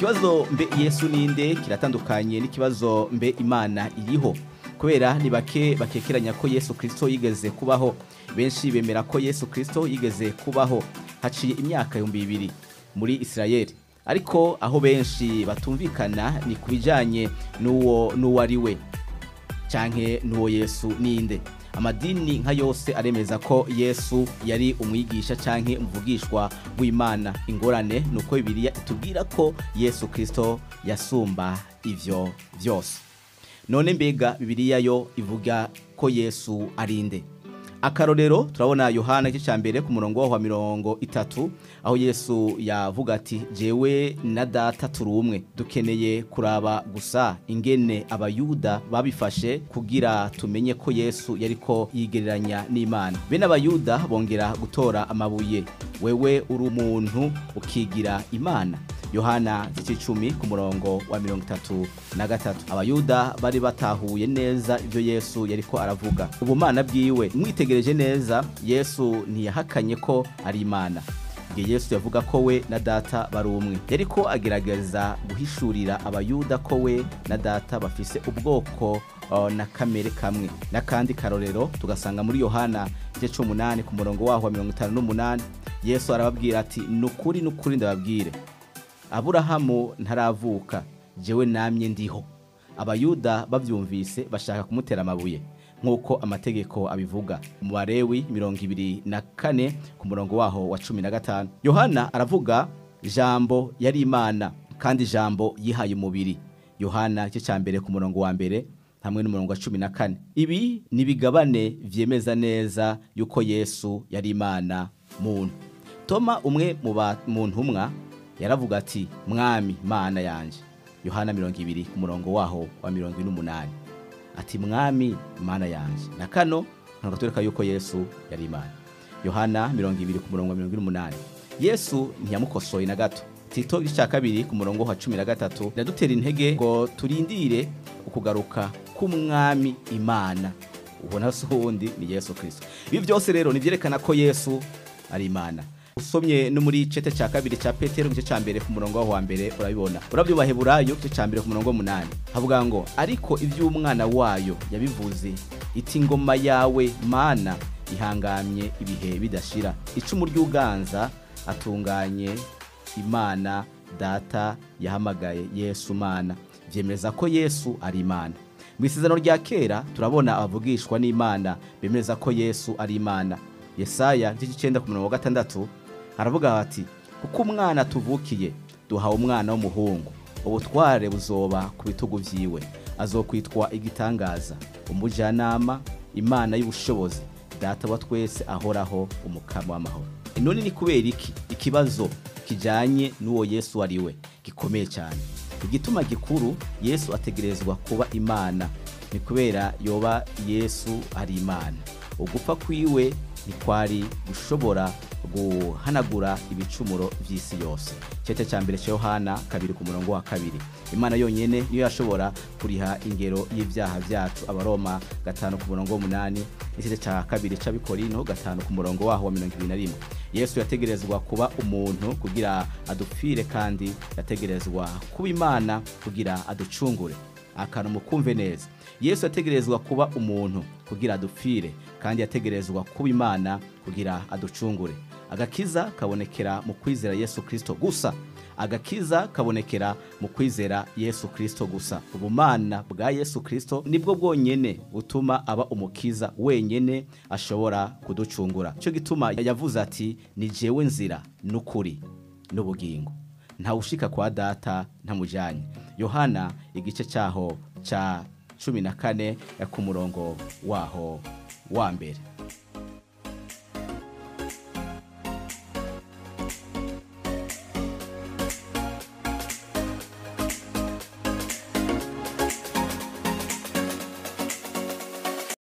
Ikibazo mbe Yesu ninde kiratandukanye n'ikibazo mbe Imana iriho, kubera ni bake bakekeranya ko Yesu Kristo yigeze kubaho. Benshi bemera ko Yesu Kristo yigeze kubaho haciye imyaka 2000 muri Isirayeli, ariko aho benshi batumvikana ni ku bijanye n'uwo n'uwo ari we canke n'uwo Yesu ninde. Amadini nka yose aremeza ko Yesu yari umwigisha canke umuvugishwa w'Imana. Ingorane nuko Bibiliya itubwira ko Yesu Kristo yasumba ivyo vyose. None mbega Bibiliya yo ivuga ko Yesu arinde? Akarorero turabona Yohana igice ca mbere ku murongo wa 30, aho Yesu yavuga ati jewe na data turi umwe. Dukeneye kuraba gusa ingene abayuda babifashe kugira tumenye ko Yesu yariko yigereranya n'Imana. Bene abayuda bongera gutora amabuye, wewe uri umuntu ukigira Imana. Yohana 10 ku murongo wa 33. Abayuda bari batahuye neza ibyo Yesu yariko aravuga. Ubumana bwiwe mwitegereje neza, Yesu ntiyahakanye ko ari Imana. Igihe Yesu yavuga ko we na data bari umwe, yariko agerageza guhishurira abayuda ko we na data bafise ubwoko na kamere kamwe. N'akandi karorero tugasanga muri Yohana 8 ku murongo waho wa 58, Yesu arababwira ati nukuri nukuri ndababwire, Aburahamu ntaravuka jewe namye ndiho. Abayuda bavyumvise bashaka kumutera amabuye nkuko amategeko abivuga. Mu Balewi 24 ku murongo waho wa 15, Yohana aravuga jambo yari Imana kandi jambo yihaye umubiri. Yohana igice ca mbere ku murongo wa mbere hamwe n'umurongo wa 14. Ibi ni bigabane vyemeza neza yuko Yesu yari Imana muntu. Toma umwe mu ntumwa yaravuga ati mwami Mana yanje. Yohana 20 ku murongo waho wa 48, ati mwami Mana yanje. Na kano ntabwo tureka yuko Yesu yari Imana. Yohana 20 ku murongo wa 48. Yesu ntiyamukosoye na gato. Tito igice ca 2 ku murongo wa 13 iradutera intege ngo turindire ukugaruka k'umwami Imana. Ubona se uwundi ni Yesu Kristo. Ibi byose rero ni vyerekana ko Yesu ari Imana. Usomye no muri cete ca kabiri ca Petero igice ca mbere ku murongo wa mbere urabibona. Urabyubahe Heburayo igice ca mbere ku murongo wa 8 havuga ngo ariko ivy'umwana wayo yabivuze iti ngoma yawe Mana ihangamye ibihe bidashira, icumu ry'uganza atunganye Imana data yahamagaye Yesu Mana. Vyemeza ko Yesu ari Imana. Mu isezerano rya kera turabona abavugishwa n'Imana bemeza ko Yesu ari Imana. Yesaya igice 9 ku murongo wa 6 aravuga ati kuko umwana tuvukiye duhawe umwana w'umuhungu, ubutware buzoba ku bitugu vyiwe, azokwitwa igitangaza, umujanama, Imana y'ubushobozi, data wa twese ahoraho, umukama w'amahoro. None ni kubera iki ikibazo kijanye n'uwo Yesu ari we gikomeye cyane? Igituma gikuru Yesu ategerezwa kuba Imana ni kubera yoba Yesu ari Imana. Ugupfa kwiwe ntikwari gushobora guhanagura ibicumuro vy'isi yose. Cete ca mbere ca Yohana 2 ku murongo wa 2. Imana yonyene niyo yashobora kuriha ingero y'ivyaha vyacu. Abaroma 5 ku murongo wa 8, icete ca kabiri ca Bikorino 5 ku murongo waho wa 21. Yesu yategerezwa kuba umuntu kugira adupfire, kandi yategerezwa kuba Imana kugira aducungure. Akantu mukumve neza, Yesu yategerezwa kuba umuntu kugira adupfire, kandi yategerezwa kuba Imana kugira aducungure. Agakiza kabonekera mu kwizera Yesu Kristo gusa. Agakiza kabonekera mu kwizera Yesu Kristo gusa. Ubumana bwa Yesu Kristo nibwo bwonyene butuma aba umukiza wenyene ashobora kuducungura. Cyo gituma yavuze ati ni jewe nzira n'ukuri n'ubugingo, ntawushika kwa data ntamujanye. Yohana igice cyaho ca 14 ku murongo waho wa mbere.